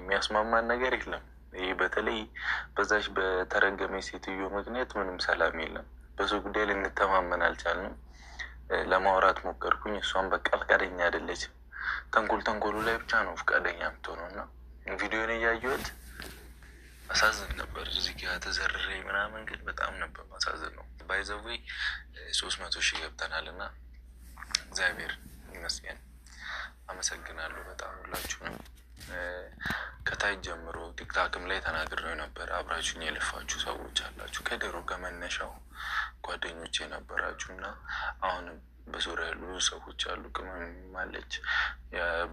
የሚያስማማን ነገር የለም። ይህ በተለይ በዛች በተረገመ ሴትዮ ምክንያት ምንም ሰላም የለም። በሰው ጉዳይ ልንተማመን አልቻልንም። ለማውራት ሞከርኩኝ፣ እሷም በቃ ፈቃደኛ አይደለችም። ተንኮል ተንኮሉ ላይ ብቻ ነው ፈቃደኛ የምትሆነው እና ቪዲዮን እያየሁት አሳዝን ነበር። እዚህ ጋ ተዘርሬ ምናምን ግን በጣም ነበር ማሳዝን ነው። By the way 300,000 ገብተናል እና እግዚአብሔር ይመስገን። አመሰግናለሁ በጣም ሁላችሁንም። ከታች ጀምሮ ቲክታክም ላይ ተናግሬው ነበር። አብራችሁኝ የለፋችሁ ሰዎች አላችሁ፣ ከድሮ ከመነሻው ጓደኞች የነበራችሁ እና አሁንም በዙሪያ ያሉ ብዙ ሰዎች አሉ። ቅመም አለች።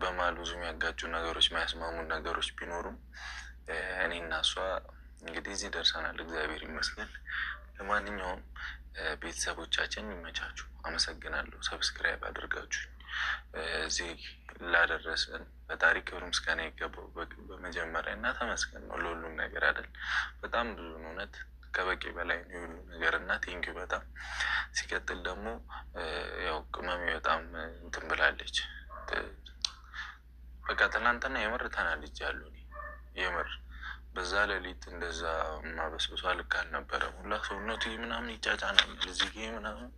በመሀል ብዙ የሚያጋጩ ነገሮች፣ የሚያስማሙ ነገሮች ቢኖሩም እኔ እና እሷ እንግዲህ እዚህ ደርሰናል። እግዚአብሔር ይመስገን። ለማንኛውም ቤተሰቦቻችን ይመቻችሁ። አመሰግናለሁ። Subscribe አድርጋችሁ እዚህ ላደረሰን ፈጣሪ ክብር ምስጋና ይገባው በመጀመሪያ እና ተመስገን ነው ለሁሉም ነገር አይደል። በጣም ብዙ ነው እውነት ከበቂ በላይ ነው የሁሉ ነገር እና thank you በጣም። ሲቀጥል ደግሞ ያው ቅመሜ በጣም እንትን ብላለች። በቃ ትናንትና የምር ተናድጃለሁ እኔ የምር በዛ ሌሊት እንደዛ ማበስበሷ ልክ አልነበረም። ሁላ ሰውነቱ ምናምን ይጫጫናል እዚህ ጋ ምናምን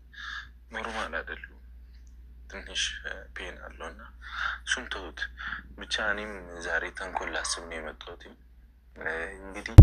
normal አይደሉም። ትንሽ pain አለው እና እሱን ተውት ብቻ። እኔም ዛሬ ተንኮል ላስብ ነው የመጣሁት እንግዲህ።